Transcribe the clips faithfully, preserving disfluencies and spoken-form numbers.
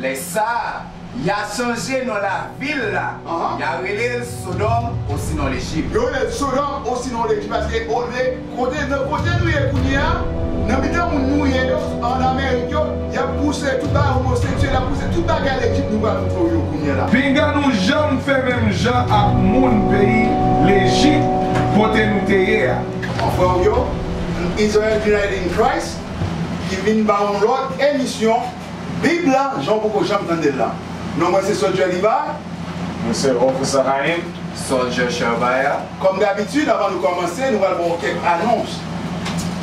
Lè sa a, y a chanje non lavil la. Ahan. Y a rele l Sodòm, osinon Lejip. Yo rele l Sodòm, osinon Lejip, paske olye kote, nan kote nou ye kounye a, nan mitan moun nou ye yo, ann Amerik yo, y ap pouse tout bagay omoseksyèl, y ap pouse tout bagay Lejip nou pral montre w yo kounye a la. Pinga nou janm fè menm jan ak moun peyi Lejip kote nou te ye a. An frè w yo, Israel United in Christ, ki vin ba w yon lòt emisyon Bib la, jan w poko janm tande l la. Non mwen se Soldier Levi. Mwen se Officer Haim. Soldier Sherbaya. Kòm dabitid, anvan nou kòmanse, nou pral ba w kèk anons.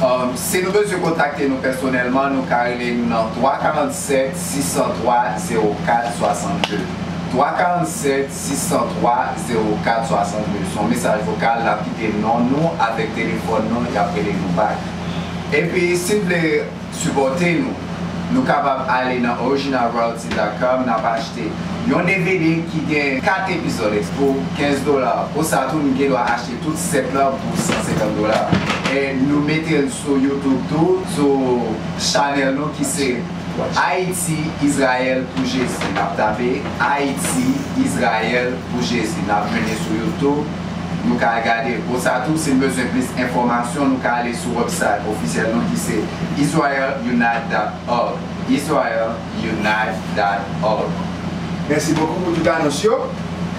Um, si nou bezwen kontakte nou pèsonèlman, nou ka rele nou nan twa karannsèt, sis san twa, zewo kat, swasannde. Twa karannsèt, sis san twa, zewo kat, swasannde. Se yon mesaj vokal, n ap kite non nou avèk telefòn nou, y ap rele nou back. Epi, si n vle sipòte nou, nou kapab ale nan original royalty dot com, n ap achte yon D V D ki gen kat epizòd pou kenz dola. Konsa tou, nou gen dwa achte tout sèt la pou san senkant dola. E nou mete l sou YouTube tou, sou chanèl nou ki se Ayiti, Izrayèl pou Jezi. N ap tape Ayiti, Izrayèl pou Jezi. N ap jwenn li sou YouTube. Nou ka al gade. Konsa tou, si n bezwen plis enfòmasyon, nou ka ale sou website ofisyèl nou ki se Israel Unite dot org. Israel Unite dot org. Mèsi bokou pou tout anons yo.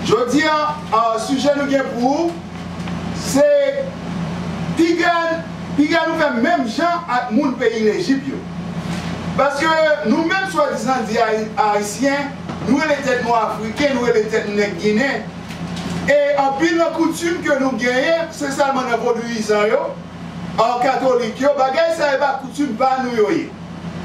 Jodi a, a, sijè nou gen pou ou, se piga, piga nou fè menm jan ak moun peyi Lejip yo. Paske nou menm swadizan di Ayi-, Ayisyen, nou rele tèt nou Afriken, nou rele tèt nou nèg Ginen. E anpil nan koutim ke nou genyen, espesyalman nan vodouyizan yo, an katolik yo, bagay sa yo pa koutim pa nou yo ye.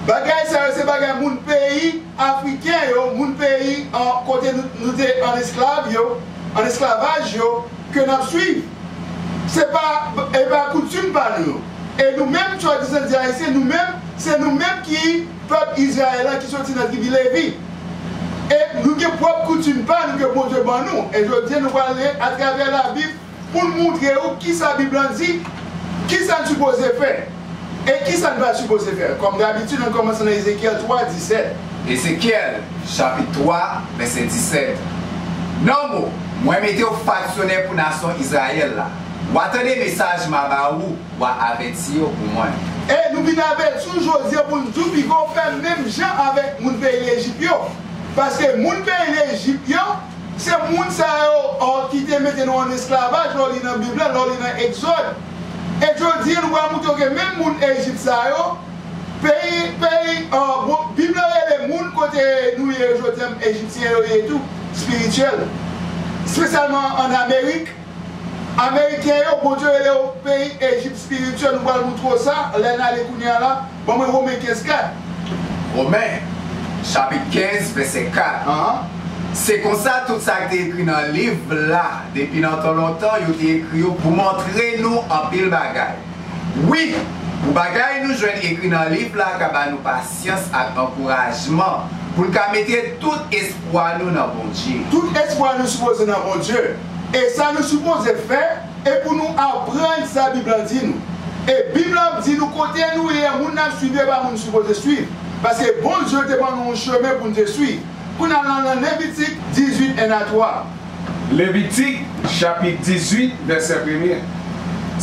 Bagay sa yo se bagay moun peyi Afriken yo, moun peyi an, kote nou, nou te an esklav yo, an esklavaj yo, ke n ap swiv. Se pa, e pa koutim pa nou yo. E nou menm, swadizan di Ayisyen, nou menm, se nou menm ki pèp Izrayèl la ki soti nan tribi Levi. E nou gen pwòp koutim pa nou ke Bondye ban nou. E jodi a, nou pral li atravè Labib pou n montre ou kisa Bib lan di, kisa n sipoze fè, e kisa n pa sipoze fè. Kòm dabitid, ann kòmanse nan Ezekyèl twa disèt. Ezekyèl, chapit twa, vèsè disèt. Nonm ou, mwen mete w faksyonè pou nasyon Izrayèl la. W a tande mesaj m a ba ou, w a avèti yo pou mwen. E nou vin avèti w jodi a pou n di w piga w fè menm jan avèk moun peyi Lejip yo. Paske moun peyi Lejip yo, se moun sa yo, o, ki te mete nou an esklavaj, lè w li nan Bib la, lè w li nan Egzòd. E jodi a, nou pral montre w ke menm moun Ejip sa yo, peyi, peyi, o, bon, Bib la rele moun kote nou ye jodi a, Ejipsyen yo ye tou, espirityèl. Espesyalman ann Amerik, Ameriken yo, Bondye rele yo peyi Ejip espirityèl, nou pral montre w sa, lè n ale kounye a la, ban mwen Women kenz kat. Women, chapit kenz, vèsè kat. Ahan. Se konsa tout sa k te ekri nan liv la, depi nan tan lontan, yo te ekri yo pou montre nou anpil bagay. Wi, pou bagay nou jwenn ekri nan liv la ka ba nou pasyans ak ankourajman, pou n ka mete tout espwa nou nan Bondye. Tout espwa nou sipoze nan Bondye. E sa nou sipoze fè, e pou nou aprann sa Bib la di nou. E Bib la ap di nou kote nou ye a, moun n ap swiv yo, e pa moun nou sipoze swiv. Paske Bondye te ban nou yon chemen pou n te swiv. Kounye a, n al nan Levitik dizuit, en a twa. Levitik, chapit dizuit, vèsè premye.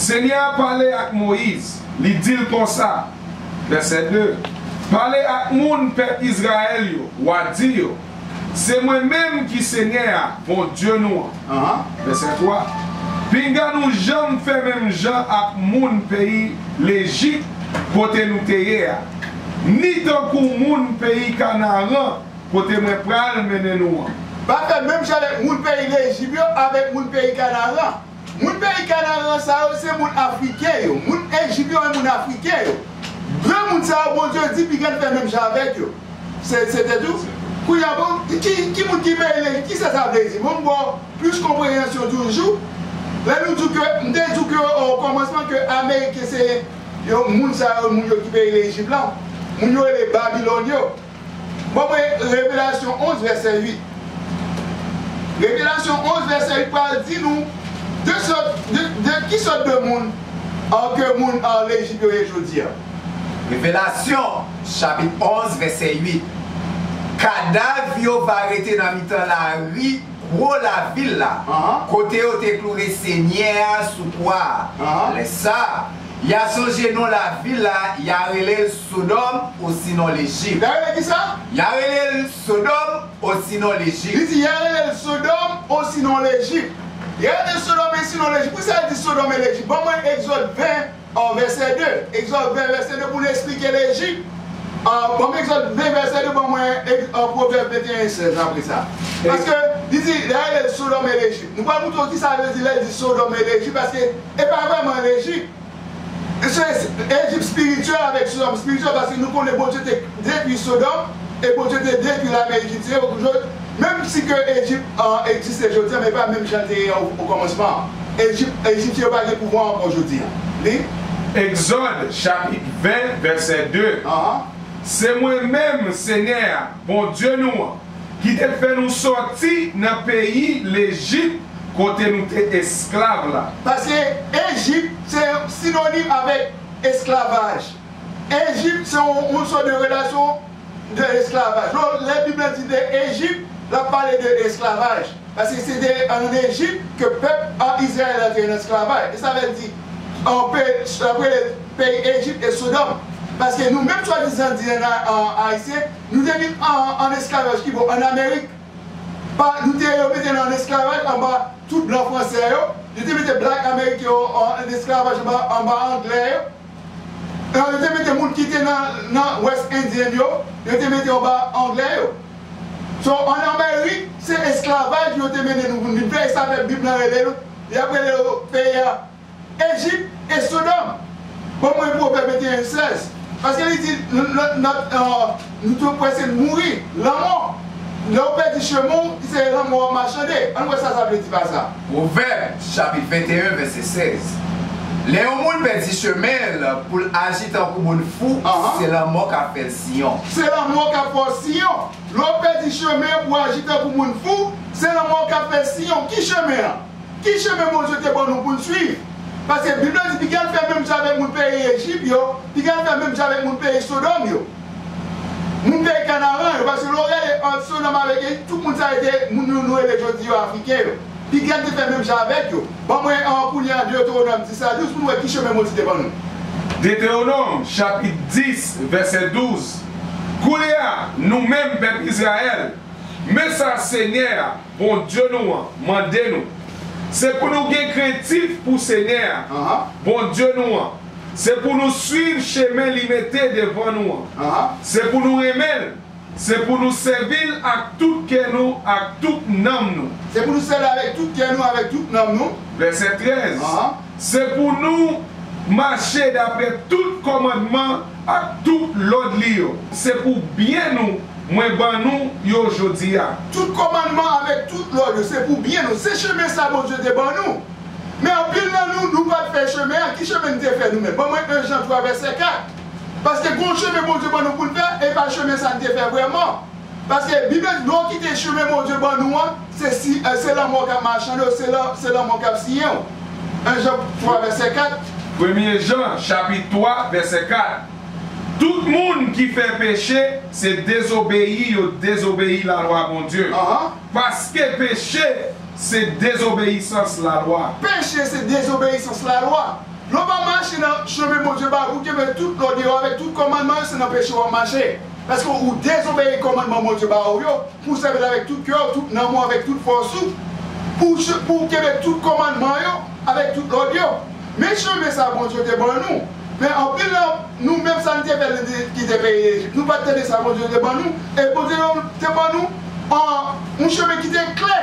Senyè a pale ak Moyiz, li di l konsa, vèsè de, pale ak moun pèp Izrayèl yo, w a di yo, se mwen menm ki Senyè a, Bondye nou an. Ahan. Vèsè twa, pinga nou janm fè menm jan ak moun peyi Lejip kote nou te ye a, ni tankou moun peyi Kanaran kote mwen pral mennen nou an. Pa fè menm jan avèk moun peyi Lejip yo, avèk moun peyi Kanaran. Moun peyi Kanaran sa yo, se moun Afriken yo. Moun Ejip yo, e moun Afriken yo. De moun sa yo, Bondye di, piga n fè menm jan avèk yo. Se, se te tou. Kounye a, bon, ki, ki moun ki peyi Lejip, kisa sa vle di? Bon, m ba w plis konpreyansyon toujou. Lè nou di ke, m te di ke, o kòmansman, ke Ameriken se yo, moun sa yo, moun yo ki peyi Lejip la. Moun yo rele Babilòn yo. Bon, mwen, Revelasyon onz, vèsè uit. Revelasyon onz, vèsè uit pral di nou de sòt, de, de ki sòt de moun, an, ke moun, an, Lejip yo ye jodi a. Revelasyon, chapit onz, vèsè uit. Kadav yo va rete nan mitan lari gwo lavil la, kote yo te kloure Senyè a sou kwa a. Lè sa a, y a sonje non lavil la, y a rele l Sodòm, osinon Lejip. Y a rele ki sa? Y a rele l Sodòm, osinon Lejip. Li di, y a rele l Sodòm, osinon Lejip. Y a rele l Sodòm, osinon Lejip. Poukisa l di Sodòm e Lejip? Ban mwen Egzòd ven, an vèsè de. Egzòd ven, vèsè de, pou l esplike Lejip. An, ban mwen Egzòd ven, vèsè de, ban mwen Eg-, an, Pwovèb venteyen sèz apre sa. Paske li di, lè l rele l Sodòm e Lejip. Nou pral montre w ki sa vle di lè l di Sodòm e Lejip, paske e pa vrèman Lejip. Se Ejip espirityèl avèk Sodòm espirityèl, paske nou konnen Bondye te detwi Sodòm e Bondye te detwi lame ejipsyen yo. Menm si ke Ejip, an, egziste jodi a, men pa menm jan l te ye o, o kòmansman. Ejip, Ejipsyen yo pa gen pouvwa ankò jodi a. Li. Egzòd, chapit ven, vèsè de. Anhan. Se mwen menm, Senyè a, Bondye nou an, ki te fè nou sòti nan peyi Lejip, kote nou te esklav la. Paske Ejip se sinonim avèk esklavaj. Ejip se yon, yon sòt de relasyon de esklavaj. Lè, lè Bib la di de Ejip, l ap pale de esklavaj. Paske se te ann Ejip ke pèp a Izrayèl la te nan esklavaj. E sa vle di, an pe-, apre peyi Ejip e Sodòm. Paske nou menm swadizan di an, an Ayisyen, nou te vin an, an esklavaj ki bò? Ann Amerik. Pa, nou te, yo mete nou an esklavaj anba tout blan fransè yo. Yo te mete black American yo an, an esklavaj anba, anba anglè yo. Yo te mete moun ki te nan, nan West Indian yo, yo te mete anba anglè yo. So, ann Amerik, se esklavaj yo te mennen nou pou n vin fè, e sa fè Bib la rele nou, y ap rele yo peyi a Ejip e Sodòm. Ban mwen Pwovèb venteyen sèz. Paske li di, n-, n-, n-, an, nou tou prèske mouri. Lanmò. Lè w pèdi chemen w, se lanmò w ap machande. Ann wè sa sa vle di pa sa. Pwovèb, chapit venteyen, vèsè sèz. Lè yon moun pèdi chemen l pou l aji tankou moun fou, Anhan. Se lanmò k ap fè l siyon. Se lanmò k ap fè w siyon. Lè w pèdi chemen pou w aji tankou moun fou, se lanmò k ap fè siyon. Ki chemen an? Ki chemen Bondye te ban nou pou n swiv? Paske Bib la di, piga l fè menm jan avèk moun peyi Ejip yo, piga l fè menm jan avèk moun peyi Sodòm yo. Moun peyi Kanaran yo, paske lè w gade ant Sodòm avèk Ejip, tout moun sa yo te moun nou, nou rele jodi yo Afriken yo. Piga l te fè menm jan avèk yo. Ban mwen, an, kounye a, Detewonòm dis a douz, pou n wè ki chemen Bondye te ban nou. Detewonòm, chapit dis, vèsè douz. Kounye a, nou menm, pèp Izrayèl, men sa Senyè a, Bondye nou an, mande nou. Se pou nou gen krentif pou Senyè a, Anhan. Bondye nou an. Se pou nou swiv chemen li mete devan nou an. Anhan. Se pou nou renmen l. Se pou nou sèvi l ak tout kè nou, ak tout nanm nou. Se pou nou sèvi l avèk tout kè nou, avèk tout nanm nou. Vèsè trèz. Anhan. Se pou nou mache daprè tout kòmandman ak tout lòd li yo. Se pou byen nou mwen ban nou yo jodi a. Tout kòmandman avèk tout lòd yo, se pou byen nou. Se chemen sa Bondye te ban nou. Men anpil nan nou, nou pa t fè chemen an. Ki chemen n te fè nou menm? Ban mwen en Jan twa vèsè kat. Paske gon chemen Bondye ban nou pou n fè, e pa chemen sa n te fè vrèman. Paske Bib la di, lè w kite chemen Bondye ban nou an, se si, eh, se lanmò k ap machande w, se lan-, se lanmò k ap siyen w. En Jan twa vèsè kat. Premye Jan, chapit twa, vèsè kat. Tout moun ki fè peche, se dezobeyi yo dezobeyi lalwa Bondye. Anhan. Paske peche, se dezobeyisans lalwa. Peche, se dezobeyisans lalwa. Lè w pa mache nan chemen Bondye ba w, pou kenbe tout lòd yo avèk tout kòmandman yo, se nan peche w ap mache. Paske ou dezobeyi kòmandman Bondye ba w yo, pou w sèvi l avèk tout kè w, tout nanm ou, avèk tout fòs ou, pou w ch-, pou w kenbe tout kòmandman yo, avèk tout lòd yo. Men chemen sa Bondye te ban nou. Men anpil nan nou, menm sa n te fè lè n te kite peyi Ejip, nou pa t tande sa Bondye te ban nou. E Bondye te ban nou, an, yon chemen ki te klè.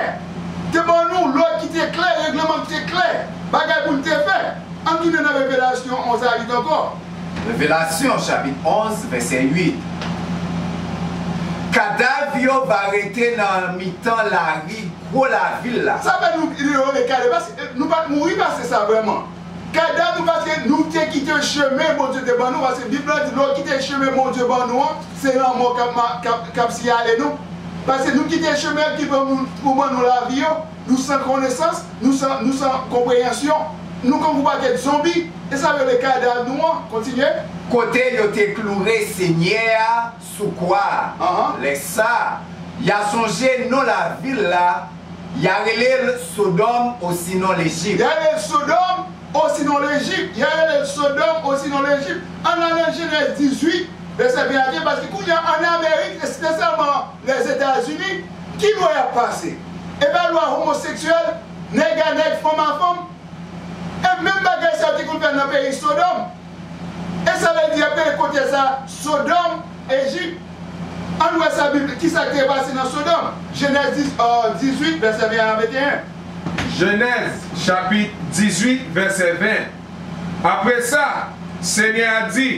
Te ban nou lòd ki te klè, regleman ki te klè, bagay pou n te fè. Ann tounen nan Revelasyon onz a uit ankò. Revelasyon, chapit onz, vèsè uit. Kadav yo va rete nan mitan lari gwo lavil la. Sa fè nou rele kadav, paske nou pa t mouri pase sa vrèman. Kadav nou, paske nou te kite chemen Bondye te ban nou, paske Bib la di, lè w kite chemen Bondye ban nou an, se lanmò k ap ma-, k ap, k ap siyale nou. Paske nou kite chemen ki ban nou, pou ban nou lavi yo, nou san konesans, nou san, nou san konpreyansyon, nou konn yon pakèt zonbi. E sa yo rele kadav nou an. Kontinye. Kote yo te kloure Senyè a sou kwa a. Anhan. Lè sa a, y a sonje non lavil la, y a rele l Sodòm osinon Lejip. Y a rele l Sodòm osinon Lejip. Y a rele l Sodòm osinon Lejip. Ann al nan Jenèz dizuit, vèsè ven a ven, paske kounye a ann Amerik, espesyalman Lèzetazini, ki lwa y ap pase? E pa lwa omoseksyèl, nèg a nèg, fanm a fanm? E menm bagay sa yo te konn fè nan peyi Sodòm. E sa vle di, y ap rele kote sa Sodòm, Ejip. Ann wè sa Bib, kisa k te pase nan Sodòm. Jenèz dis, euh, dizuit, vèsè ven a venteyen. Jenèz, chapit dizuit, vèsè ven. Apre sa, Senyè a di,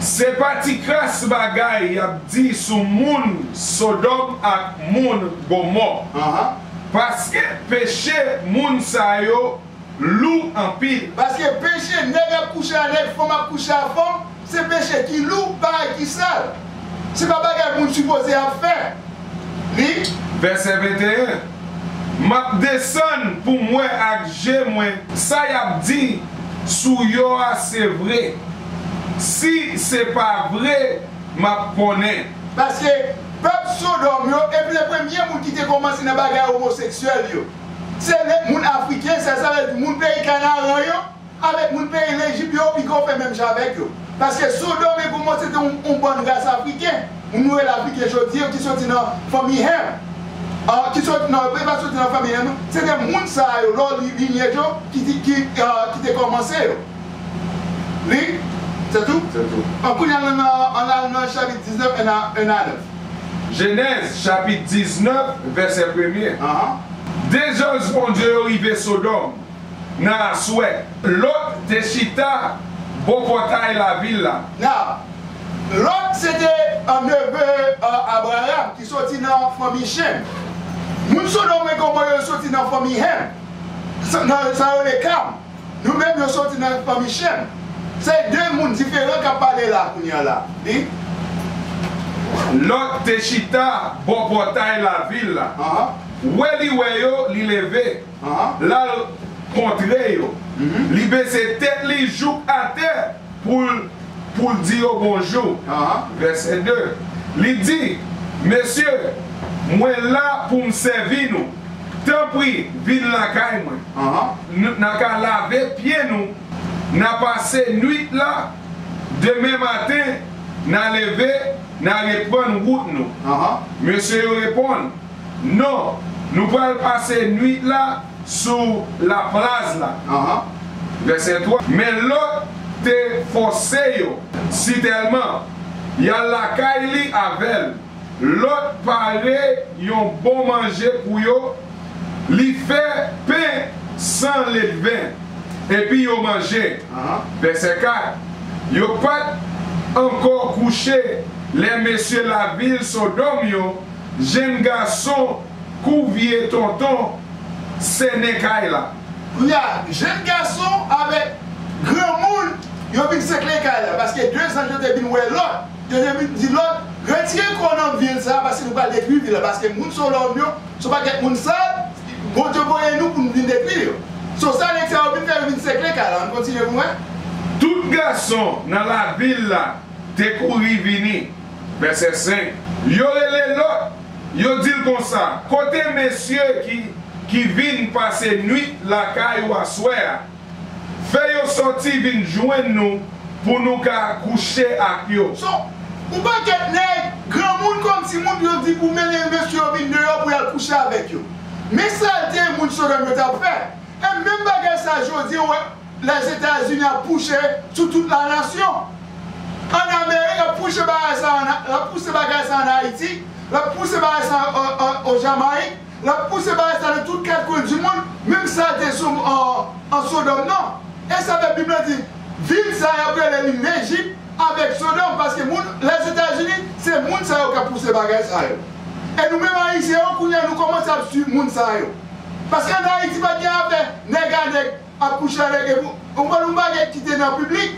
Se pa ti kras bagay y ap di sou moun Sodòm ak moun Gomò. Anhan. Paske peche moun sa yo lou anpil. Paske peche nèg ap kouche a nèg, fanm ap kouche a fanm, se peche ki lou, bagay ki sal. Se pa bagay moun sipoze ap fè. Li. Vèsè venteyen. M ap desann pou m wè ak je mwen sa y ap di sou yo a se vre. Si se pa vre, m ap konnen. Paske pèp Sodòm yo, epi le premye moun ki te kòmanse nan bagay omoseksyèl yo, se le moun afriken, sa, sa vle di moun peyi Kanaran yo, avèk moun peyi Lejip yo, piga w fè menm jan avèk yo. Paske Sodòm e Gomò se te yon, yon bann ras afriken, moun nou rele afriken jodi a, ki soti nan fanmi Ham. Ah, ki soti nan, e pa soti nan fanmi Ham, non. Se te moun sa yo, lò li linyaj yo, ki, ki, ki, ah, ki te kòmanse yo. Li, se tou? Se tou. An kounye a, ann al nan, ann al nan chapit diznèf, en a, en a nèf. Jenèz, chapit diznèf, vèsè premye. Anhan. De zanj Bondye yo rive Sodòm nan aswè. Lòt te chita bò pòtay lavil la. Now, Lòt se te, euh, neve, euh, Abraram ki soti nan fanmi Chem. Moun Sodòm e Gomò yo soti nan fanmi Ham. Sa, nan, sa yo rele Kam. Nou menm yo soti nan fanmi Chem. Se de moun diferan k ap pale la kounye a la. Li. Lòt te chita bò pòtay lavil la. Anhan. Wè li wè yo, li leve. Anhan. L al kontre yo. Mhm. Li bese tèt li jouk atè pou l, pou l di yo bonjou. Anhan. Vèsè de. Li di, Mesye, mwen la pou m sèvi nou. Tanpri, vin lakay mwen. Anhan. N, n a ka lave pye nou, n a pase nwit la, demen maten, n a leve, n a reprann wout nou. Anhan. Mesye yo reponn, Non, nou pral pase nwit la sou laplaz la. Anhan. Vèsè twa. Men Lòt te fòse yo sitèlman y al lakay li avè l. Lòt pare yon bon manje pou yo, li fè pen san ledven, epi yo manje. Anhan. Vèsè kat. Yo pa t ankò kouche lè mesye lavil Sodòm yo, jenn gason kou vye tonton, sènen kay la. Kounye a, jenn gason avèk granmoun, yo vin sèkle kay la, paske de zanj yo te vin wè Lòt, yo te vin di Lòt, retire kò w nan vil sa a, paske nou pral detwi vil la, paske moun Sodòm yo, se yon pakèt moun sal, Bondye voye nou pou nou vin detwi yo. So, sa nèg sa yo vin fè, yo vin sèkle kay la. Ann kontinye pou mwen. Tout gason nan lavil la te kouri vini. Vèsè senk. Yo rele Lòt, yo di l konsa, Kote mesye ki, ki vin pase nwit lakay ou aswè a? Fè yo sòti vin jwenn nou pou nou ka kouche ak yo. So, yon pakèt nèg, granmoun kòm timoun, yo di pou mennen mesye yo vin deyò pou y al kouche avèk yo. Men salte moun Sodòm yo t ap fè. E menm bagay sa jodi a, w wè Lèzetazini ap pouse sou tout lanasyon. Ann Amerik, ap pouse bagay sa ann, ap pouse bagay sa ann Ayiti, l ap pouse bagay sa o, o, o Jamayik, l ap pouse bagay sa nan tout kat kwen di mond, menm sa te sou, an, an Sodòm nan. E sa fè Bib la di, vil sa y ap rele li Lejip avèk Sodòm, paske moun, Lèzetazini, se moun sa yo k ap pouse bagay sa yo. E nou menm Ayisyen yo, kounye a nou kòmanse ap swiv moun sa yo. Paske ann Ayiti pa t gen afè nèg a nèg ap kouche avèk, epi ou konn yon bagay ki te nan piblik.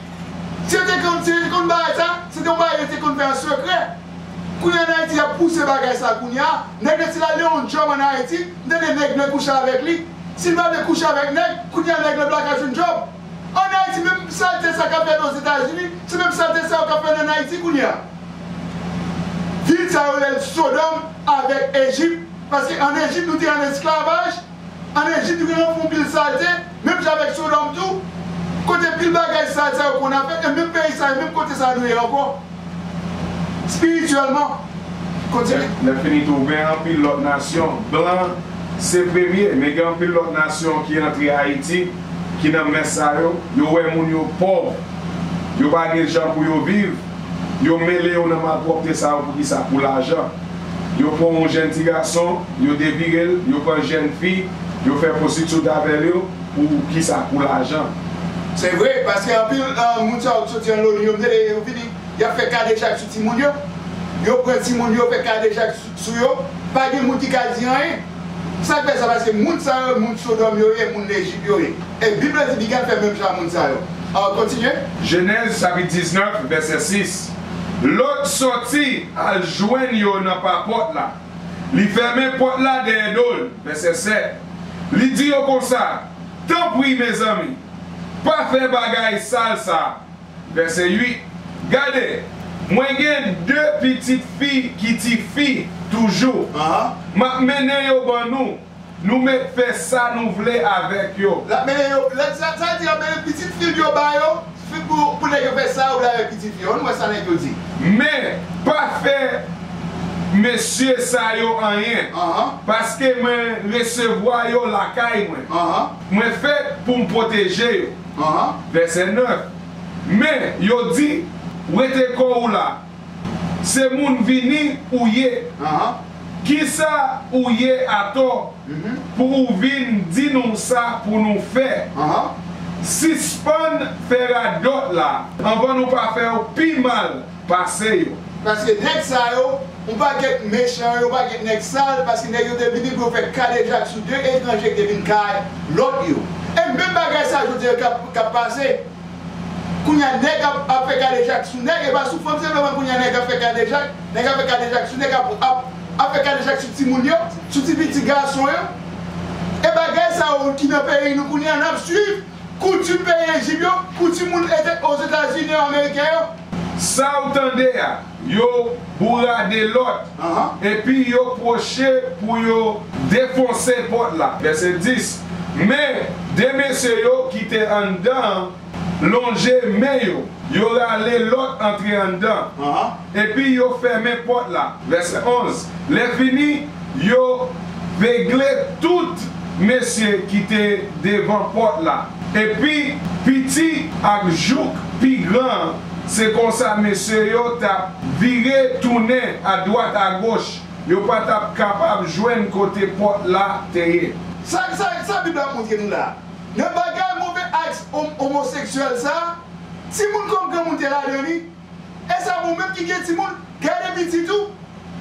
Si yo te konn, si yo te konn bagay sa, se te yon bagay yo te konn fè an sekrè. Kounye a ann Ayiti, y ap pouse bagay sa kounye a. Nèg la, si l al nan yon djòb ann Ayiti, m tande nèg vle kouche avèk li. Si l pa vle kouche avèk nèg, kounye a nèg la pa ka jwenn djòb. Ann Ayiti, menm salte sa k ap fèt Ozetazini, se menm salte sa yo k ap fèt ann Ayiti kounye a. Vil sa yo rele Sodòm avèk Ejip, paske ann Ejip nou te ann esklavaj, ann Ejip nou te nan fon pil salte, menm jan avèk Sodòm tou, kote pil bagay sal sa yo konn ap fèt, e menm peyi sa yo, menm kote sa nou ye ankò. Espirityèlman. Kontinye. Lè, lè fini tou, gen anpil lòt nasyon. Blan se premye, men gen anpil lòt nasyon ki antre Ayiti, ki nan mès sa yo. Yo wè moun yo pòv. Yo pa gen jan pou yo viv. Yo mele yo nan malpwòpte sa yo. Poukisa? Pou lajan. Yo pran yon jèn ti gason, yo devire l, yo pran jèn fi, yo fè pwostitye avè l yo. Poukisa? Pou lajan. Se vre, paske anpil, eh, moun sa yo ki soti an loni, yo mete yo vini. Y ap fè kadejak sou timoun yo. Yo pran timoun yo, fè kadejak sou, sou yo. Pa gen moun ki ka di anyen. Sa k fè sa? Paske moun sa yo, moun Sodòm yo ye, moun Lejip yo ye. E Bib la di piga fè menm jan moun sa yo. An, kontinye. Jenèz chapit diznèf, vèsè sis. Lòt sòti al jwenn yo nan pa pòt la. Li fèmen pòt la dèyè do l. Vèsè sèt. Li di yo konsa, tanpri, mezanmi, pa fè bagay sal sa. Vèsè uit. Gade, mwen gen de pitit fi ki tifi toujou. Ahan. M ap mennen yo ban nou. Nou mèt fè sa nou vle avèk yo. L ap mennen yo, lè sa, sa di l ap mennen pitit fi l yo ba yo, fi pou, pou nèg yo fè sa yo vle avèk pitit fi yo. Ann wè sa nèg yo di. Men, pa fè mesye sa yo anyen, ahan, paske mwen resevwa yo lakay mwen. Ahan. Mwen fèt pou m pwoteje yo. Ahan. Vèsè nèf. Men, yo di, rete kò w la, se moun vini ou ye. Ahan. Kisa ou ye atò, mhm, pou ou vin di nou sa pou nou fè? Ahan. Sispann fè radòt la, anvan nou pa fè yo pi mal pase yo. Paske nèg sa yo, yon pakèt mechan yo, yon pakèt nèg sal, paske nèg yo te vini pou yo fè kadejak sou de etranje ki te vin kay lòt yo. E menm bagay sa jodi a k ap, k ap pase. Kounye a, nèg ap, ap fè kadejak sou nèg, e pa sou fanm sèlman kounye a nèg ap fè kadejak, nèg ap fè kadejak sou nèg, ap, ap, ap fè kadejak sou timoun yo, sou ti piti gason yo. E bagay sa yo ki nan peyi nou kounye a, n ap swiv koutim peyi Ejip yo, koutim moun Ete-, Ozetazini yo, Ameriken yo. Sa w tande a, yo bourade lòt, ahan, epi yo pwoche pou yo defonse pòt la. Vèsè dis. Men de mesye yo ki te anndan an lonje men yo, yo rale lòt antre anndan, ahan, epi yo fèmen pòt la. Vèsè onz. Lèfini, yo vegle tout mesye ki te devan pòt la, epi piti ak jouk pi gran an, se konsa mesye yo t ap vire tounen adwat agoch, yo pa t ap kapab jwenn kote pòt la te ye. Sa, sa, sa Bib la ap montre nou la? Nan bagay move aks om-, omoseksyèl sa, timoun kòm granmoun te ladan li. E sa, ou menm ki gen timoun, gade pitit ou.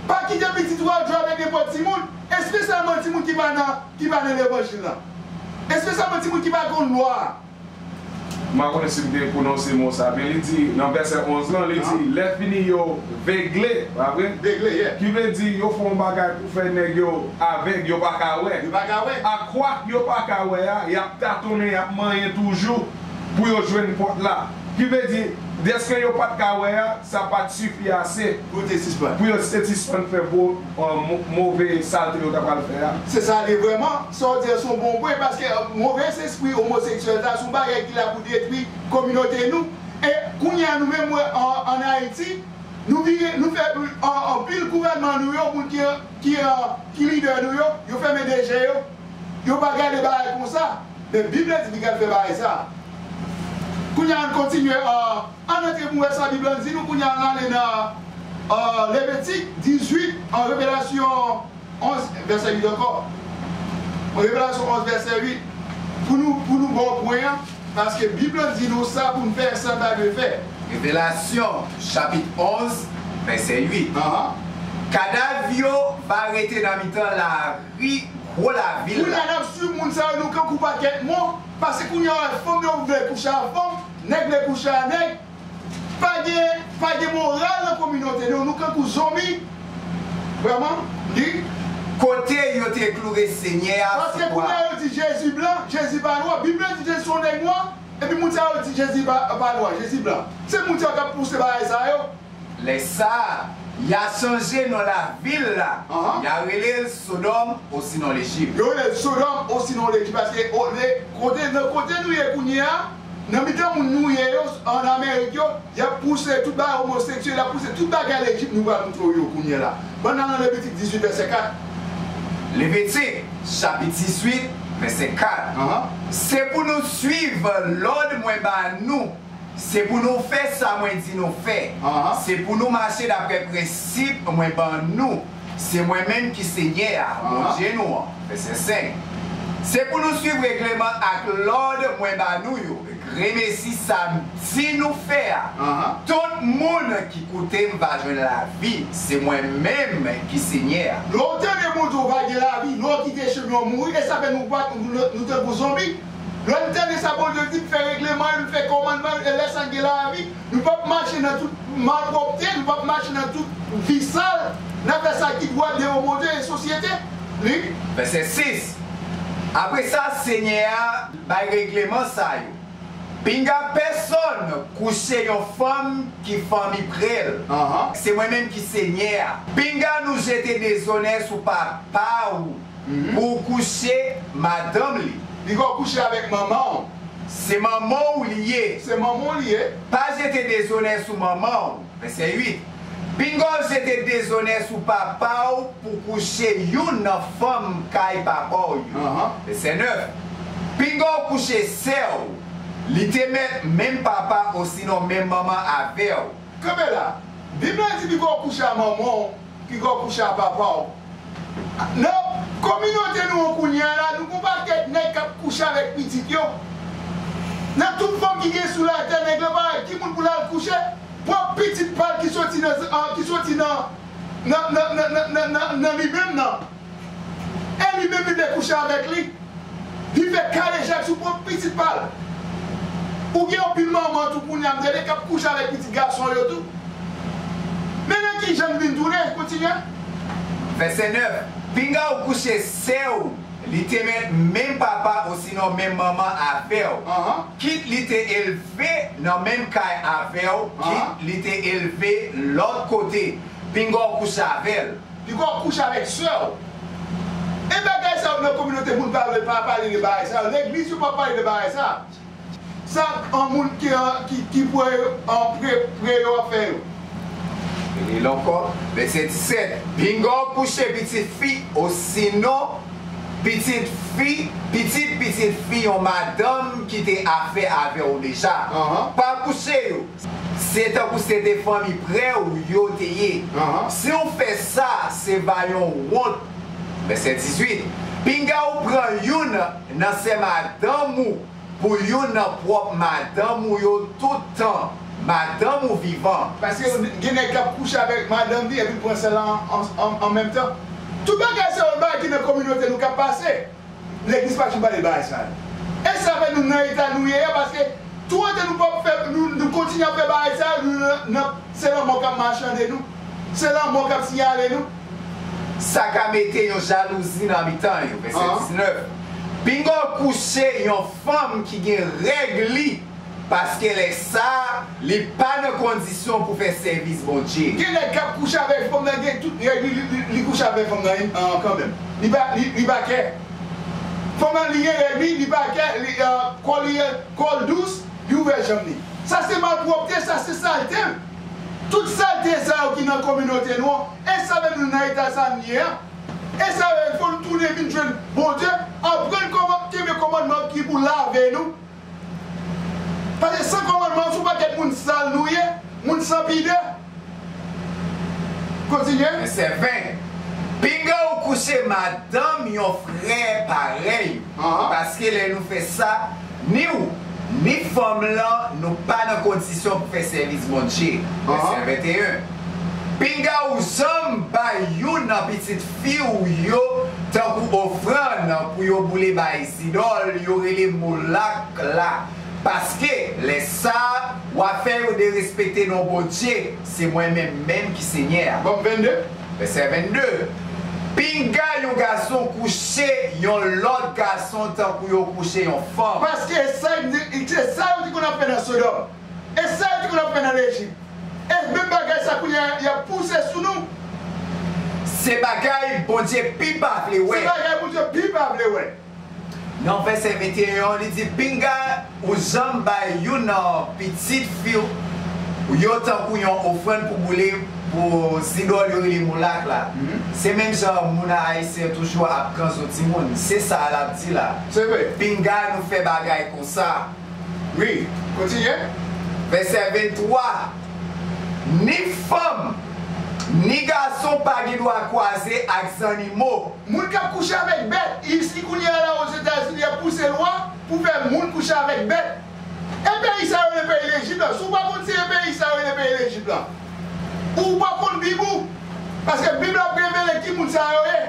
Pa kite pitit ou al jwe avèk nenpòt timoun, espesyalman timoun ki pa nan, ki pa nan levanjil la. Espesyalman timoun ki pa konn lwa a. M pa konnen si m te pwononse mo sa byen. Li di, nan vèsè onz lan, li di, ahan, lèfini yo vegle, pa vre? Vegle, yeah. Ki vle di, yo fè yon bagay pou fè nèg yo avèg, yo pa ka wè. Yo pa ka wè. Akwak yo pa ka wè a, y ap tatonnen, y ap manyen toujou pou yo jwenn pòt la. Ki vle di, dèske yo pa t ka wè a, sa pa t sifi ase pou yo te sispann, pou yo te sispann fè vo-, euh, mo-, move salte yo ta pral fè a. Se sa li vrèman, sa w di a se yon bon pwen, paske, euh, move espri omoseksyèl sa, se yon bagay ki la pou detwi kominote nou. E kounye a, nou menm, wè, an, ann Ayiti, nou vire, nou fè, an, anpil gouvènman nou yo, moun ki, ki, euh, ki lidè nou yo, yo fèmen de je yo. Yo pa gade bagay konsa. Men Bib la di li pral fè bagay sa. Kounye a, ann kontinye, euh, ann antre pou n wè sa Bib la di nou. Kounye a, ann ale nan, euh, Levitik dizuit, an Revelasyon onz, vèsè uit ankò. An Revelasyon onz, vèsè uit. Pou nou, pou nou ba w pwen an, paske Bib la di nou sa pou n fè, sa n ta dwe fè. Revelasyon, chapit onz, vèsè uit. Ahan. Kadav yo va rete nan mitan lari gwo lavil la. Kounye a, n ap swiv moun sa yo, nou kankou pakèt mò, paske kounye a, fanm yo vle kouche a fanm, nèg vle kouche a nèg. Pa gen, pa gen moral nan kominote nou, nou kankou zonbi. Vrèman, li. Kote yo te kloure Senyè a sou kwa. Paske kounye a, yo di Jezi blan, Jezi pa nwa. Bib la di Jezi se yon nèg nwa. Epi moun sa yo di Jezi pa, pa nwa, Jezi blan. Se moun sa yo k ap pouse bagay sa yo. Lè sa a, y a chanje non lavil la. Anhan. Y a rele l Sodòm osinon Lejip. Yo rele l Sodòm osinon Lejip, paske o, le, kote, nan kote nou ye kounye a, nan mitan moun nou ye yo, ann Amerik yo, y ap pouse tout bagay omoseksyèl, y ap pouse tout bagay Lejip nou pral montre w yo kounye a la. Bann nan nan Levitik dizuit vèsè kat. Levitik, chapit dizuit, vèsè kat. Anhan. Se pou nou suiv lòd mwen ba nou. Se pou nou fè sa mwen di nou fè. Anhan. Se pou nou mache daprè prensip mwen ban nou. Se mwen menm ki Senyè a, Anhan. Bondye nou an. Vèsè senk. Se pou nou suiv regleman ak lòd mwen ba nou yo. Grenmesi sa m di nou fè a. Anhan. Tout moun ki koute m va jwenn lavi. Se mwen menm ki Senyè a. Lè w tande Bondye w va gen lavi, lè w kite chemen w mouri, e sa fè nou pa, nou, nou tankou zonbi. Lè n tande sa Bondye di, n fè regleman yo, n fè kòmandman yo, e lè sa n gen lavi, nou p ap mache nan tout malpwòpte, nou p ap mache nan tout vi sal, n ap fè sa ki dwat devan Bondye e sosyete. Li. Vèsè sis. Apre sa, Senyè a bay regleman sa yo. Pinga pèsonn kouche yon fanm ki fanmi pre l. Anhan. Se mwen menm ki Senyè a. Pinga nou jete dezonè sou papa w Mhm. pou w kouche madanm li. Li ka kouche avèk manman w. Se manman w li ye. Se manman w li ye. Pa jete dezonè sou manman w. Vèsè uit. Pinga w jete dezonè sou papa w pou kouche youn nan fanm kay papa w yo. Anhan. Vèsè nèf. Pinga w kouche sè w. Li te mèt menm papa osinon menm manman avè w. Kanpe la. Bib la di, "Pi gwo kouche a manman w, pi gwo kouche a papa w." Nan kominote nou an kounye a la, nou gon pakèt nèg k ap kouche avèk pitit yo. Nan tout fanm ki gen sou latè, nèg la pa wè ki moun pou l al kouche. Pwòp pitit pa l ki soti nan, an, ki soti nan, nan, nan li menm nan. E li menm li te kouche avèk li. Li fè kalejak sou pwòp pitit pa l. Ou gen anpil manman tou kounye a, m tande, k ap kouche avèk pitit gason yo tou. Men nan ki jan n vin tounen, kontinye. Vèsè nèf. Pinga w kouche sè w, li te mèt menm papa osinon menm manman avè w. Anhan. Kit li te elve nan menm kay avè w, Anhan. kit li te elve lòt kote. Pinga w kouche avè l. Li ka kouche avèk sè w. E bagay sa yo nan kominote moun pa vle pa pale de bagay sa yo. Legliz yo pa pale de bagay sa. Sa an moun ki, an, ki, ki pre, an pre, pre yo ap fè yo. Li ankò, vèsè disèt. Pinga w kouche pitit fi osinon pitit fi, pitit pitit fi yon madanm ki te afè avè w deja. Anhan. Pa kouche yo. Se tankou se te fanmi pre w yo te ye. Anhan. Si w fè sa, se va yon wont. Vèsè dizuit. Pinga w pran youn nan sè madanm ou pou youn nan pwòp madanm ou yo tout tan madanm ou vivan. Paske gen nèg k ap kouche avèk madanm li epi l pran sè l la an, an, an, an menm tan. Tout bagay sa yo, bagay ki nan kominote nou k ap pase. Legliz pa janm pale bagay sa yo. E sa fè nou nan eta nou ye a, paske twò tan nou p ap fè, nou, nou kontinye ap fè bagay sa yo, nou nan, nan, se lanmò k ap machande nou. Se lanmò k ap siyale nou. Sa ka mete yon jalouzi nan mitan yo. Vèsè Anhan. diznèf. Pinga w kouche yon fanm ki gen règ li, paske lè sa a, li pa nan kondisyon pou fè sèvis Bondye. Gen nèg k ap kouche avèk fanm nan, gen tout règ li, li, li, li kouche avèk fanm nan, an, kanmenm. Li pa, li, li pa kè. Fanm nan, li gen règ li, li pa kè, li, an, kò li, kò l dous, li ouvè janm li. Sa se malpwòpte, sa se salte. Tout salte sa yo ki nan kominote nou an, e sa fè nou nan eta sa nou ye a. E sa fè fò nou tounen vin jwenn Bondye, aprann kòman kenbe kòmandman ki pou lave nou. Paske san kòmandman, se yon pakèt moun sal nou ye, moun san pidè. Kontinye. Vèsè ven. Pinga w kouche madanm yon frè parèy ou. Anhan. Paske lè nou fè sa, ni w, ni fanm lan, nou pa nan kondisyon pou fè sèvis Bondye. Vèsè Anhan. venteyen. Pinga w janm bay youn nan pitit fi w yo tankou ofrann pou yo boule bay zidòl yo rele Molak la, paske lè sa a, w a fè yo derespekte non Bondye, se mwen menm menm ki Senyè a. Vèsè vennde. Pinga yon gason kouche yon lòt gason tankou yo kouche yon fanm. Paske e sa, e sa yo te konn ap fè nan Sodòm. E sa yo te konn ap fè nan Lejip. E menm bagay sa kounye a, y ap pouse sou nou. Se bagay Bondye pi pa vle wè. Se bagay Bondye pi pa vle wè. Nan vèsè venteyen an, li di, pinga ou janm bay youn nan pitit fi w yo tankou yon ofrann pou boule pou zidòl yo rele Molak la. Se menm jan moun ayisyen toujou ap kanzo timoun. Se sa l ap di la. Se vre. Pinga nou fè bagay konsa. Wi, kontinye. Vèsè venntwa, ni fanm, ni gason pa gen dwa kwaze ak zannimo. Moun k ap kouche avèk bèt, isi kounye a la Ozetazini, y ap pouse lwa pou fè moun kouche avèk bèt. E peyi sa yo rele peyi Lejip la. Si w pa konn se peyi sa yo rele peyi Lejip la, ou pa konn Bib ou. Paske Bib la ap revele ki moun sa yo ye.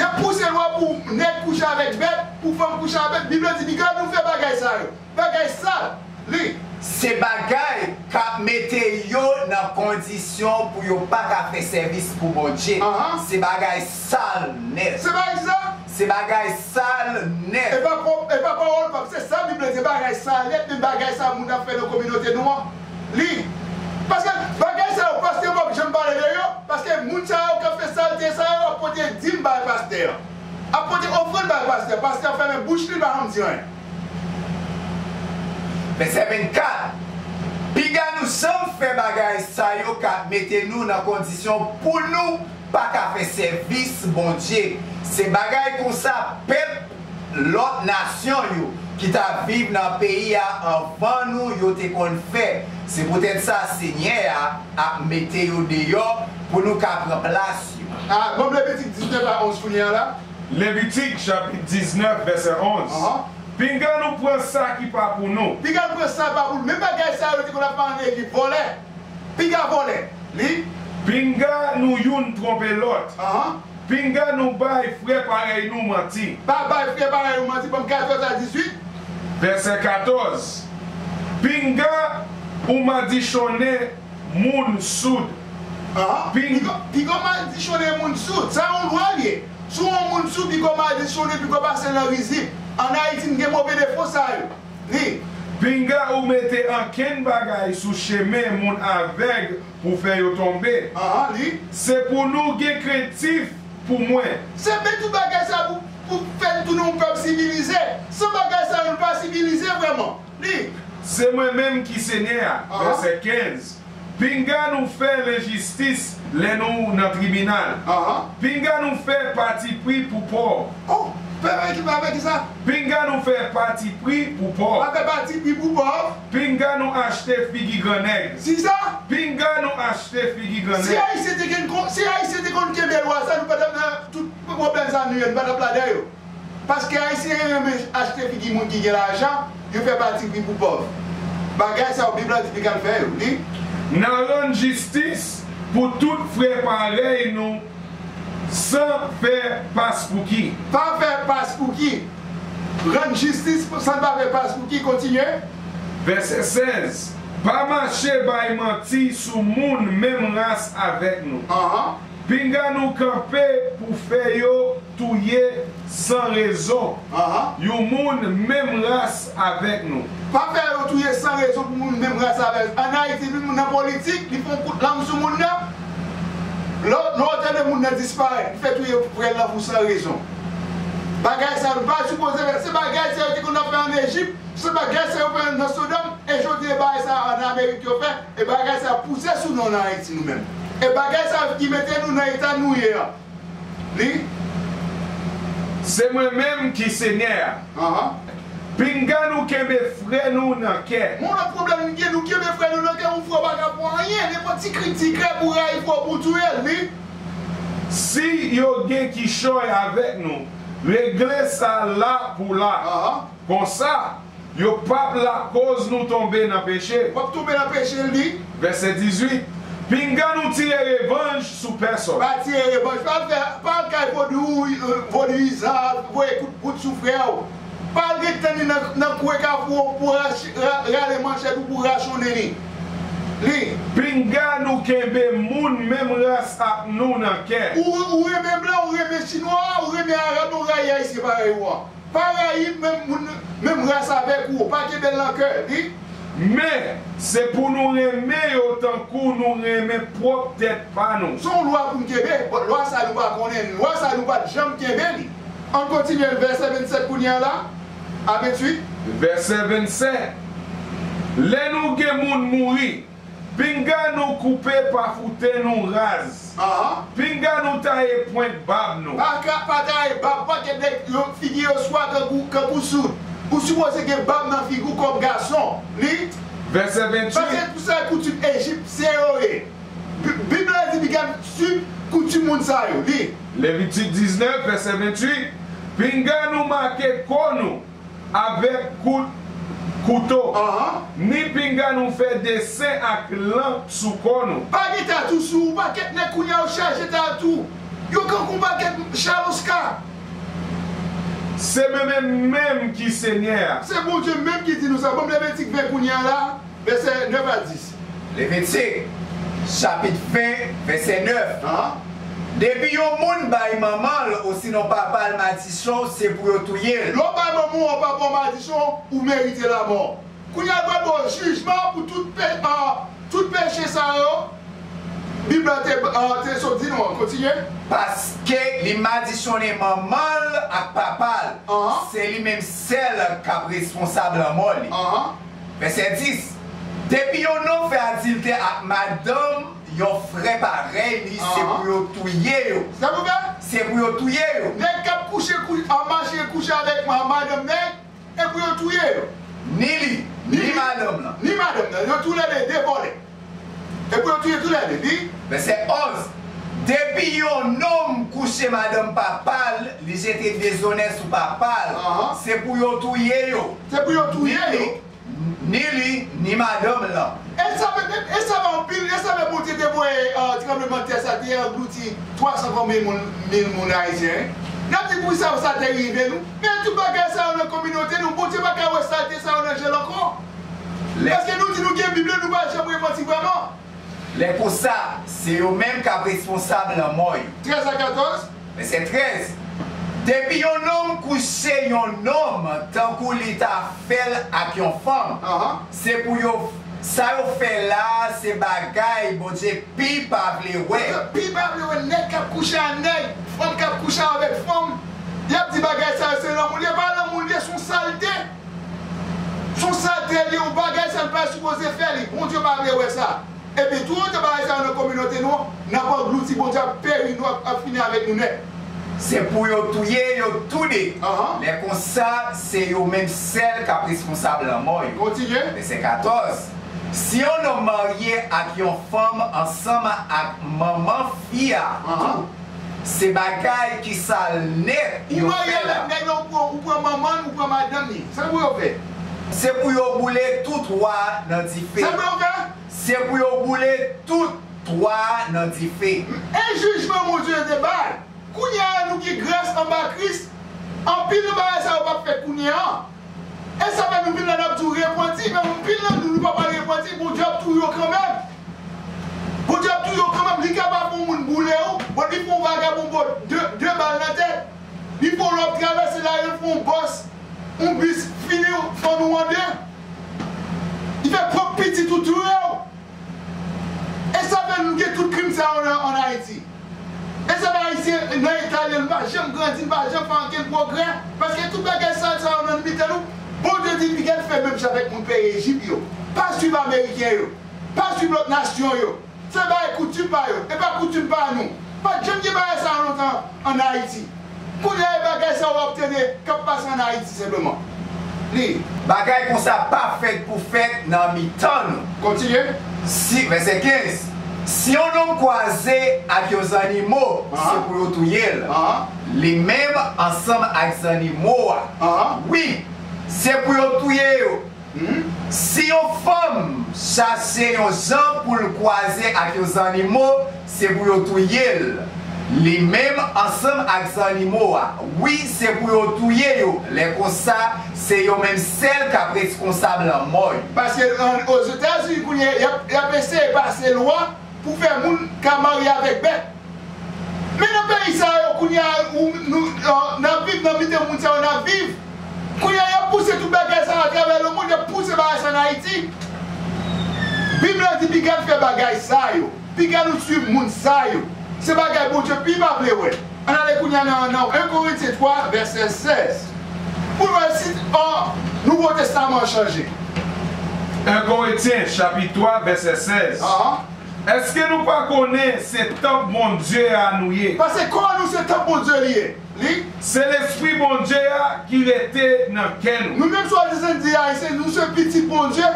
Y ap pouse lwa pou nèg kouche avèk bèt, pou fanm kouche avèk. Bib la di, piga nou fè bagay sa yo. Bagay sal, li. Se bagay k ap mete yo nan kondisyon pou yo pa ka fè sèvis pou Bondye. Ahan. Se bagay sal nèt. Se bagay sa? Se bagay sal nèt. E pa pwòp, e pa pawòl pap, se sa Bib la di, bagay sal nèt, men bagay sa moun ap fè nan kominote nou an. Li. Paske bagay sa yo, pastè yo pap janm pale de yo, paske moun sa yo k ap fè salte sa yo ap pote dim bay pastè an. Ap pote ofrann bay pastè. Pastè ap fèmen bouch li, li pa janm di anyen. Vèsè vennkat, piga nou janm fè bagay sa yo k ap mete nou nan kondisyon pou nou pa ka fè sèvis Bondye. Se bagay konsa pèp lòt nasyon yo ki t ap viv nan peyi a anvan nou yo te konn fè. Se poutèt sa Senyè a ap mete yo deyò pou nou ka pran plas yo. Ah, ban m Levitik diznèf a onz kounye a la. Levitik chapit diznèf, vèsè onz. Ahan. Pinga nou pran sa ki pa pou nou. Pinga nou pran sa ki pa pou nou. Menm bagay sa yo te konn ap pale de vòlè. Pinga vòlè. Li. Pinga nou youn twonpe lòt. Ahan. Pinga nou bay frè parèy nou manti. Pa bay frè parèy nou manti, ban m katòz a dizuit. Vèsè katòz. Pinga ou madichonnen moun soud. Ahan. Pin- Piga, piga w madichonnen moun soud. Sa yon lwa l ye. Si w yon moun soud, piga w madichonnen, piga w pase l nan rizib. Ann Ayiti, n gen move defo sa yo. Li. Pinga ou mete ankenn bagay sou chemen moun avèg pou fè yo tonbe. Ahan, li. Se pou nou gen krentif pou mwen. Se men tout bagay sa pou, pou fè n tounen yon pèp sivilize. San bagay sa yo, nou pa sivilize vrèman. Li. Se mwen menm ki Senyè a. Ahan. Vèsè kenz. Pinga nou fè lenjistis lè nou nan tribinal. Ahan. Pinga nou fè patipri pou pòv. Oh, fè avèk, fè avèk ki sa? Pinga nou fè patipri pou pòv. Pa fè patipri pou pòv. Pinga nou achte figi grannèg. Si sa? Pinga nou achte figi grannèg. Si Ayisyen te gen kon-, si Ayisyen te konn kenbe lwa sa, nou pa t ap nan tout pwoblèm sa nou ye, nou pa t ap ladan yo. Paske Ayisyen renmen achte figi moun ki gen lajan, yo fè patipri pou pòv. Bagay sa yo, Bib la di piga n fè yo. Li. N a rann jistis pou tout frè parèy nou san fè paspouki. Pa fè paspouki. Rann jistis san pa fè paspouki. Kontinye. Vèsè sèz. Pa mache bay manti sou moun menm ras avèk nou. Ahan. Pinga nou kanpe pou fè yo touye san rezon. Ahan. Yon moun menm ras avèk nou. Pa fè yo touye san rezon pou moun menm ras avèk. Ann Ayiti, pi moun nan politik, li fè yon kout lang sou moun nan. Lè, lè w tande moun nan disparèt, li fè touye frè l lan pou san rezon. Bagay sa yo, nou pa sipoze fè. Se bagay sa yo te konn ap fè ann Ejip, se bagay sa yo fè nan Sodòm, e jodi a, e bagay sa ann Amerik yo fè, e bagay sa pouse sou nou ann Ayiti nou menm. E bagay sa ki mete nou nan eta nou ye a. Li. Se mwen menm ki Senyè a. Ahan. Pinga nou kenbe frè nou nan kè. Yon lòt pwoblèm nou gen, nou kenbe frè nou nan kè, yon frè w pa ka fè w anyen, nenpòt ti krik, ti krèk ou rayi frè w pou w touye l, li. Si yo gen kichòy avèk nou, regle sa la pou la. Ahan. Konsa, yo p ap lakòz nou tonbe nan peche. W ap tonbe nan peche, li. Vèsè dizuit. Pinga nou tire revanj sou pèsòn. Pa tire revanj. Pa al fè, pa al kay vodou, vodouizan, voye kout bout sou frè w. Pa al ret tann li nan, nan kwen kafou pou rache, ra-, rale manchèt ou pou rachonnen li. Li. Pinga nou kenbe moun menm ras ak nou nan kè. Ou, ou renmen blan, ou renmen chinwa, ou renmen arab, ou rayi ayisyen parèy ou an. Pa rayi menm moun, menm ras avèk ou, pa kenbe l nan kè, wi. Men, se pou nou renmen yo tankou nou renmen pwòp tèt pa nou. Se yon lwa pou n kenbe, but lwa sa nou pa konnen, lwa sa nou pa t janm kenbe li. Ann kontinye vèsè vennsèt kounye a la, a vennuit. Vèsè vennsèt. Lè nou gen moun mouri, pinga nou koupe pa foute nou raz. Ahan. Pinga nou taye pwent bab nou. Pa ka, pa taye bab, pa gen nèg yo figi yo swa kankou, kankou soud. Ou sipoze gen bab nan figi w kòm gason. Li. Vèsè vennuit. Paske tout sa koutim ejipsyen yo ye. Bi-, Bib la di piga swiv koutim moun sa yo. Li. Levitik diznèf, vèsè vennuit. Pinga nou make kò nou avèk kout kouto, ahan, ni pinga nou fè desen ak lan sou kò nou. Pa gen tatou sou ou, pakèt nèg kounye a yo chaje tatou. Yo kankou pakèt chaloska. Se mwen menm, menm ki Senyè a. Se Bondye menm ki di nou sa. Ban m Levitik ven kounye a la. Vèsè nèf a dis. Levitik, chapit ven, vèsè nèf. Ahan. Depi yon moun bay manman l osinon papa l madisyon, se pou yo touye l. Lè w bay manman w, papa w madisyon, ou merite lamò. Kounye a, l pral ba w jijman pou tout pe-, a, tout peche sa yo. Bib la te, a, te sot di nou an. Kontinye. Paske li madisyone manman l ak papa l, ahan, se li menm sèl k ap responsab lanmò li. Ahan. Vèsè dis, depi yon nonm fè adiltè ak madanm yon frè parèy li, se, ahan, pou yo touye yo. Sa pou fè? Se pou yo touye yo. Nèg k ap kouche, kou-, ap mache kouche avèk ma-, madanm nèg, e pou yo touye yo. Ni li, ni, ni li, madanm nan. Ni madanm nan. Yo toulède de vòlè. E pou yo touye toulède, li. Vèsè onz, depi yon nonm kouche madanm papa l, li jete dezonè sou papa l, ahan, se pou yo touye yo. Se pou yo touye yo. Ni li, ni li, ni madanm lan. E sa fè, e sa fè anpil, e sa fè Bondye te voye, e, tranblemanntè sa te anglouti twa san konbyen moun, mil moun ayisyen, wi. N ap di poukisa sa te rive nou. Men tout bagay sa yo nan kominote nou, Bondye pa ka wè salte sa yo nan je l ankò. Lè, paske nou di nou gen Bib la, nou pa janm repanti vrèman. Lè konsa, se yo menm k ap responsab lanmò yo. Trèz a katòz. Vèsè trèz. Depi yon nonm kouche yon nonm tankou li ta fè l ak yon fanm, ahan, se pou yo, sa yo fè la a, se bagay Bondye pi pa vle wè. Bondye pi pa vle wè nèg k ap kouche a nèg, fanm k ap kouche avèk fanm. Y ap di bagay sa yo se lanmou l ye, pa lanmou l ye, se yon salte. Se yon salte l ye, yon bagay sa n pa sipoze fè li. Bondye pa vle wè sa. Epi toutan bagay sa yo nan kominote nou an, n ap anglouti, Bondye ap peri nou, ap, ap fini avèk nou nèt. Se pou yo touye yo toude. Ahan. Lè konsa, se yo menm sèl k ap responsab lanmò yo. Kontinye. Vèsè katòz. Si yon nonm marye ak yon fanm ansanm ak manman fi a, ahan, tou, se bagay ki sal nèt yo fè la. Ou marye avèk nèg la, ou pran, ou pran manman l, ou pran madanm li. Sa pou yo fè? Se pou yo boule tou twa nan dife. Sa pou yo fè? Se pou yo boule tou twa nan dife. E jijman Bondye te bay. Kounye a, nou ki gras anba Kris, anpil nan bagay sa yo p ap fèt kounye a. E sa fè nou vin la, n ap di w repanti, men anpil nan nou, nou pa pral repanti, Bondye ap touye w kanmenm. Bondye ap touye w kanmenm. Li ka pa fè yon moun boule w, but li fè yon vagabon ba w de, de bal nan tèt. Li fè w lè w ap travèse lari, l fè yon bòs, yon bis, fini w, fann ou an de. Li fè pwòp pitit ou touye w. E sa fè nou gen tout krim sa yo nan, ann Ayiti. E sa fè Ayisyen nan eta li, nou pa janm grandi, nou pa janm fè ankenn pwogrè. Paske tout bagay sal sa yo nan mitan nou, Bondye di n piga n fè menm jan avèk moun peyi Ejip yo. Pa swiv Ameriken yo. Pa swiv lòt nasyon yo. Se bagay koutim pa yo, e pa koutim pa nou. Pa t janm gen bagay sa yo lontan ann Ayiti. Kounye a, e bagay sa yo w ap tande k ap pase ann Ayiti senpleman. Li. Bagay konsa pa fèt pou fèt nan mitan nou. Kontinye. Si, vèsè kenz, si yon nonm kwaze ak yon zannimo, ahan, se pou yo touye l. Ahan. Li menm ansanm ak zannimo a. Ahan. Wi, se pou yo touye yo. Si yon fanm chache yon jan pou l kwaze ak yon zannimo, se pou yo touye l, li menm ansanm ak zannimo a. Wi, se pou yo touye yo. Lè konsa, se yo menm sèl k ap reskonsab lanmò yo. Paske, an, Ozetazini, kounye a, y ap, y ap eseye pase lwa pou fè moun ka marye avèk bèt. Men nan peyi sa yo, kounye a, ou, nou, euh, n ap viv nan mitan moun sa yo, n ap viv. Kounye a, y ap pouse tout bagay sa yo atravè lemonn, y ap pouse bagay sa yo ann Ayiti. Bib la di, piga n fè bagay sa yo, piga nou swiv moun sa yo. Se bagay Bondye pi pa vle wè. Ann ale kounye a nan, nan en Korentyen twa, vèsè sèz. Pou n wè si, oh, Nouvo Testaman an chanje. En Korentyen, chapit twa, vèsè sèz. Ahan. Èske nou pa konnen se tanp Bondye a nou ye? Paske kò nou se tanp Bondye li ye. Li. Se Lespri Bondye a ki rete nan kè nou. Nou menm swadizan di Ayisyen, nou se pitit Bondye.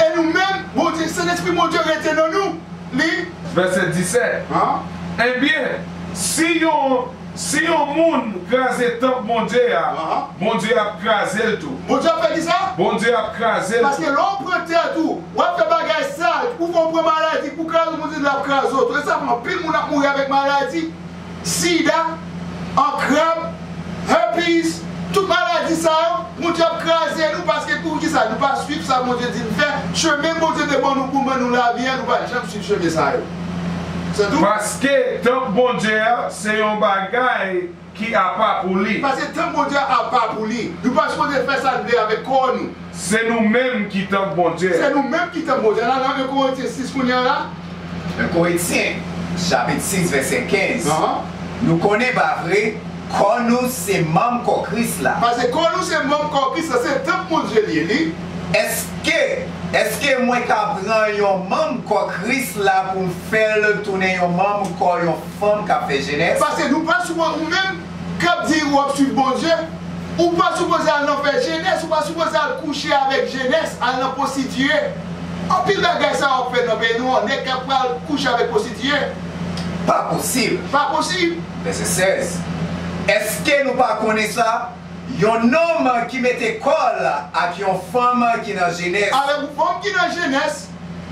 E nou menm, Bondye, Sentespri Bondye rete nan nou. Li. Vèsè disèt. An? Ebyen, si yon, si yon moun kraze tanp Bondye a, An? Bondye ap kraze l tou. Bondye ap fè kisa? Bondye ap kraze l. Paske lè w pran tèt ou, w ap fè bagay sal, ou fè w pran maladi, pou kraze, Bondye di l ap kraze w tou. E sa fè anpil moun ap mouri avèk maladi. Sida, an krab, herpes, tout maladi sa yo, Bondye ap kraze nou paske poukisa nou pa swiv sa Bondye di n fè? Chemen Bondye te ban nou pou ban nou lavi a, nou pa janm swiv chemen sa yo. Se tou. Paske tanp Bondye a se yon bagay ki apa pou li. Paske tanp Bondye a apa pou li. Nou pa sipoze fè sa n vle avèk kò nou. Se nou menm ki tanp Bondye. Se nou menm ki tanp Bondye. Ann al nan en Korentyen sis kounye a la. En Korentyen, chapit sis, vèsè kenz. Ahan. Nou konnen, pa vre, kò nou se manm kò Kris la. Paske kò nou se manm kò Kris la, se tanp Bondye li ye, li. Èske, èske mwen ka pran yon manm kò Kris la pou m fè l tounen yon manm kò yon fanm k ap fè jenès? Paske nou pa sipoze, ou menm k ap di w ap swiv Bondye, ou pa sipoze al nan fè jenès, ou pa sipoze al kouche avèk jenès, al nan pwostitiye. Anpil bagay sa w ap fè nan peyi nou an, nèg k ap pral kouche avèk pwostitiye. Pa posib. Pa posib. Vèsè sèz. Èske nou pa konnen sa? Yon nonm ki mete kò l ak yon fanm ki nan jenès. Avèk yon fanm ki nan jenès.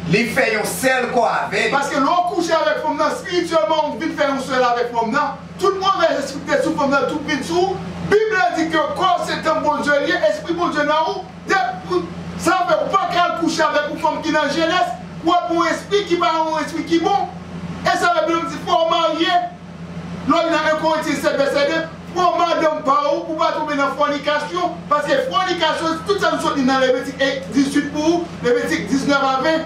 Li fè yon sèl kò avè li. Paske lè w kouche avèk fanm nan, espirityèlman, ou vin fè yon sèl avèk fanm nan. Tout movèz espri ki te sou fanm nan, tout vin sou ou. Bib la di ke kò se tanp Bondye li ye, espri Bondye nan ou. De, sa fè ou pa ka al kouche avèk yon fanm ki nan jenès, pou w ap yon espri ki pa yon espri ki bon. E sa fè Bib la di fò w marye. Lè w li nan en Korentyen sèt vèsè de, pran madanm pa ou pou w pa tonbe nan fònikasyon, paske fònikasyon, tout sa nou sot li nan Levitik dizuit pou ou, Levitik diznèf a ven,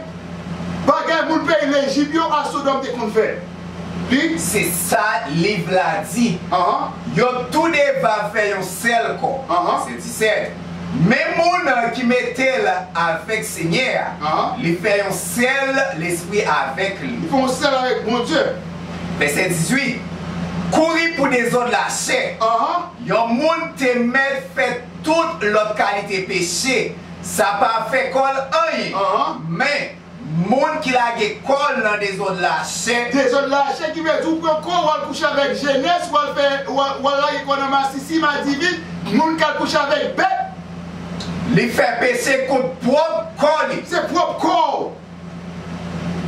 bagay moun peyi Lejip yo a Sodòm te konn fè. Li. Se sa liv la di. Ahan. Yo tou de va fè yon sèl kò. Ahan. Vèsè disèt. Men moun ki mete l avèk Senyè a, Ahan. Li fè yon sèl lespri avèk li. Li fè yon sèl avèk Bondye. Vèsè dizuit. Kouri pou dezòd lachè. Ahan. Yon moun te mèt fè tout lòt kalite peche. Sa pa fè kò l anyen. Ahan. Men, moun ki lage kò l nan dezòd lachè. Dezòd lachè ki vle di ou pran kò w, w al kouche avèk jenès, w al fè, w al, w al lage kò w nan masisi, madivin, moun k al kouche avèk bèt. Li fè peche kont pwòp kò li. Se pwòp kò w.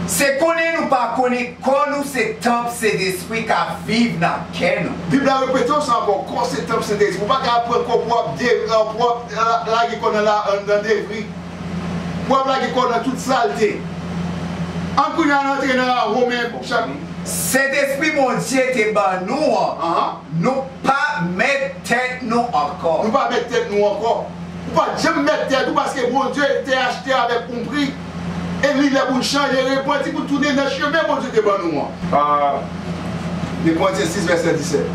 Se konnen nou pa konnen kò nou se tanp Sentespri k ap viv nan kè nou. Bib la repete w sa ankò, kò se tanp Sentespri. Ou pa ka pran kò w pou w ap de-, pou w ap la-, lage kò w nan la, nan devri. Pou w ap lage kò w nan tout salte. Ann kounye a n antre nan Women chapit. Sentespri Bondye te ban nou an, Ahan. Nou pa mèt tèt nou ankò. Nou pa mèt tèt nou ankò. Ou pa t janm mèt tèt ou paske Bondye te achte avèk yon pri. E li lè pou n chanje, repanti, pou n tounen nan chemen Bondye te ban nou an. Ah. De Korentyen sis, vèsè disèt.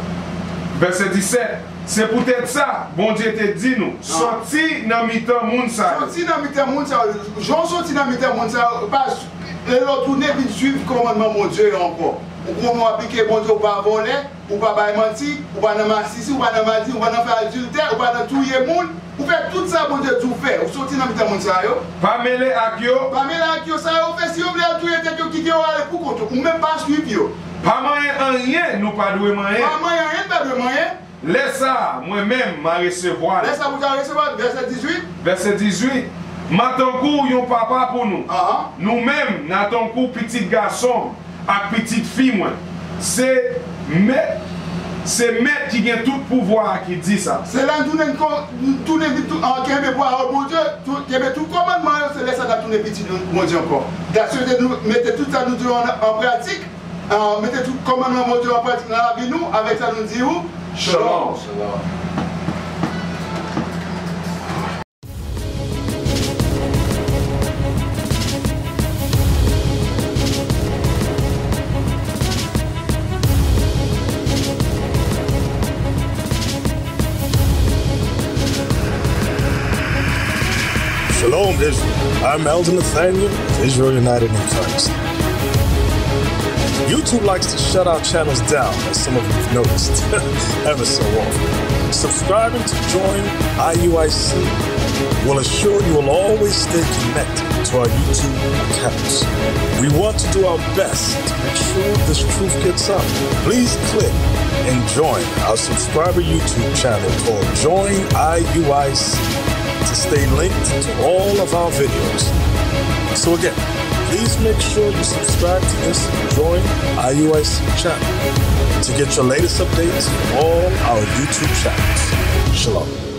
Vèsè disèt. Se poutèt sa, Bondye te di nou, Ah. Sòti nan mitan moun sa yo. Sòti nan mitan moun sa yo. Jan w sòti nan mitan moun sa yo, pa s-, lè w tounen vin swiv kòmandman Bondye yo ankò. Ou konnen w aplike Bondye, ou pa vòlè, ou pa bay manti, ou pa nan masisi, ou pa nan madi, ou pa nan fè adiltè, ou pa nan touye moun. Ou fè tout sa Bondye di w fè. Ou sòti nan mitan moun sa yo. Pa mele ak yo. Pa mele ak yo. Sa yo fè, si yo vle al touye tèt yo, kite yo ale pou kont yo. Ou menm pa swiv yo. Pa manyen anyen nou pa dwe manyen. Pa manyen anyen nou pa dwe manyen. Lè sa a, mwen menm, m a resevwa l. Lè sa a, Bondye a resevwa l. Vèsè dizuit. Vèsè dizuit. M a tankou yon papa pou nou. Ahan. Nou menm, n a tankou pitit gason ak pitit fi mwen. Se mèt, Se Mèt ki gen tout pouvwa a ki di sa. Se lè n tounen, n kon-, n tounen vin tou-, an, kenbe pawòl Bondye, tou-, kenbe tout kòmandman yo, se lè sa n ap tounen pitit nou, Bondye ankò. N ta swete nou mete tout sa nou di yo an, an pratik, an, mete tout kòmandman Bondye an pratik nan lavi nou, avèk sa nou di ou, Shalom. Shalom. Shalom, Israel. I'm Elder Nathaniel of Israel United in Christ. YouTube likes to shut our channels down, as some of you've noticed, ever so often. Subscribing to Join I U I C will assure you will always stay connected to our YouTube accounts. We want to do our best to make sure this truth gets out. Please click and join our subscriber YouTube channel called Join I U I C to stay linked to all of our videos. So again, please make sure you subscribe to this Join I U I C channel to get your latest updates from all our YouTube channels. Shalom.